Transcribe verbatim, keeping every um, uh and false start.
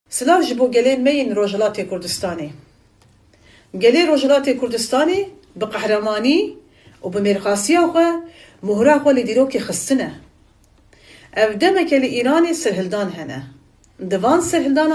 Silav ji bo gelên me yên Rojhilatê Kurdistanê. Gelê Rojhilatê Kurdistanê bi qehremanî û bi mêrxasiya xwe mohra xwe li dîrokê xistine. Ev demeke li Îranê serhildan hene. Di van serhildana